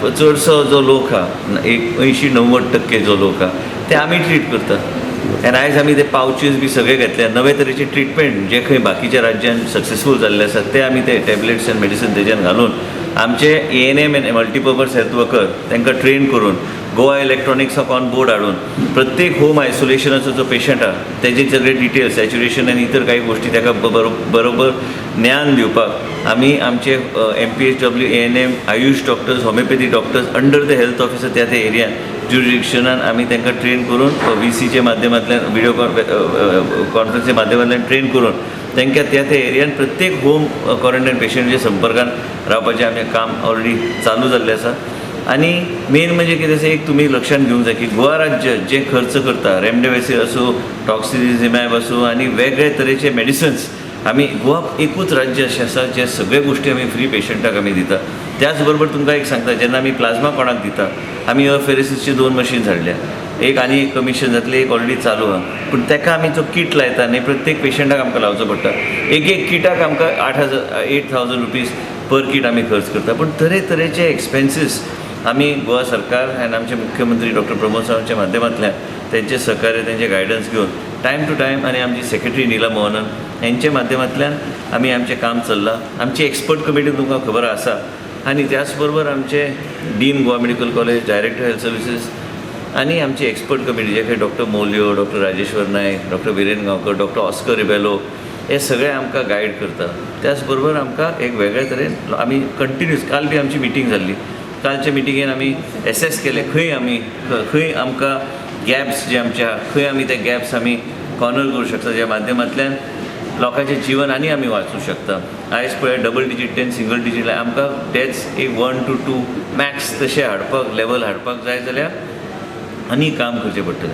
चडसो जो लोक आहा, एक 80-90% जो लोक आहा, ते आमी ट्रीट करता. आनी आयज आमी ते पावचीस बी सगळे घेतले. नवे तरेचे ट्रिटमेंट जे खंय बाकीच्या राज्यान सक्सेसफूल जाल्ले आसा, ते आमी ते टॅबलेट्स आनी मेडिसीन तेज्यान घालून आमचे ANM and multipurpose health worker तांकां ट्रेन करून, गोवा इलेक्ट्रॉनिक्साक ऑन बोर्ड हाडून, प्रत्येक होम आयसोलेशनाचो जो पेशंट आहा तेजे सगळे डिटेल्स, सॅच्युरेशन आनी इतर काही गोष्टी ताका बरोबर ज्ञान दिवपाक आमी आमचे MPHW, ANM, AYUSH doctors, homeopathy doctors under the health officer त्या त्या एरियान ज्युरिडिक्शनान आमी तांकां ट्रेन करून, व्हीसीच्या माध्यमांतल्यान, व्हिडिओ कॉन्फरन्सच्या माध्यमांतल्यान ट्रेन करून तांकां त्या त्या एरियान प्रत्येक होम क्वॉरंटायन पेशंटच्या संपर्कान रावपाचें आमचें काम ऑलरेडी चालू जाल्लें आसा. आनी मेन म्हणजे कितें आसा, एक तुमी लक्षांत घेवंक जाय की गोवा राज्य जे खर्च करता, रेमडेसिवीर आसूं, टॉक्सिलिझुमॅब आसूं आनी वेगळे तरेचे मेडिसिन्स, आमी गोवा एकूच राज्य अशें आसा जे सगळे गोश्टी आमी फ्री पेशंटाक आमी दिता. त्याच बरोबर तुमकां एक सांगता, जेन्ना आमी प्लाझ्मा कोणाक दिता, आमी एफेरेसिसची दोन मशीन्स हाडल्या. एक आनी एक कमिशन जातली, एक ऑलरेडी चालू आहा. पूण ताका आमी जो किट लायता न्ही, प्रत्येक पेशंटाक आमकां लावचो पडटा. एक एक किटाक आमकां 8000, ₹8000 per kit आमी खर्च करता. पूण तरेतरेचे एक्सपेन्सीस आमी गोवा सरकार आनी आमचे मुख्यमंत्री डॉक्टर प्रमोद सावंतच्या माध्यमांतल्यान, तेंचे सहकार्य, तेंचे गायडन्स घेवन टायम टू टायम आनी आमची सेक्रेटरी निला मोहनन हेंच्या माध्यमांतल्यान आमी आमचें काम चल्लां. आमची एक्सपर्ट कमिटी तुमकां खबर आसा आनी त्याच बरोबर आमचे dean Goa Medical College, director health services आनी आमची एक्सपर्ट कमिटी, जे काही डॉक्टर मोलियो, doctor Rajeshwar Naik, doctor Viren Gaonkar, doctor Oscar Rebelo, हे सगळे आमकां गायड करता. त्याच बरोबर आमकां एक वेगळे तरेन आमी कंटिन्यूस, काल बी आमची मिटींग जाल्ली. कालच्या मिटिंगेन आमी एसेस केले खंय आमी खंय आमकां गॅप्स जे आमचे आहा, खंय आमी ते गॅप्स आमी कॉर्नर करूं शकता, ज्या माध्यमांतल्यान लोकांचें जिवन आनी आमी वाचूं शकता. आयज पळय, डबल डिजीट 10 सिंगल डिजीट आमकां तेच एक 1 टू 2 मॅक्स तशें हाडपाक, लेवल हाडपाक जाय जाल्यार आनी काम करचें पडटलें.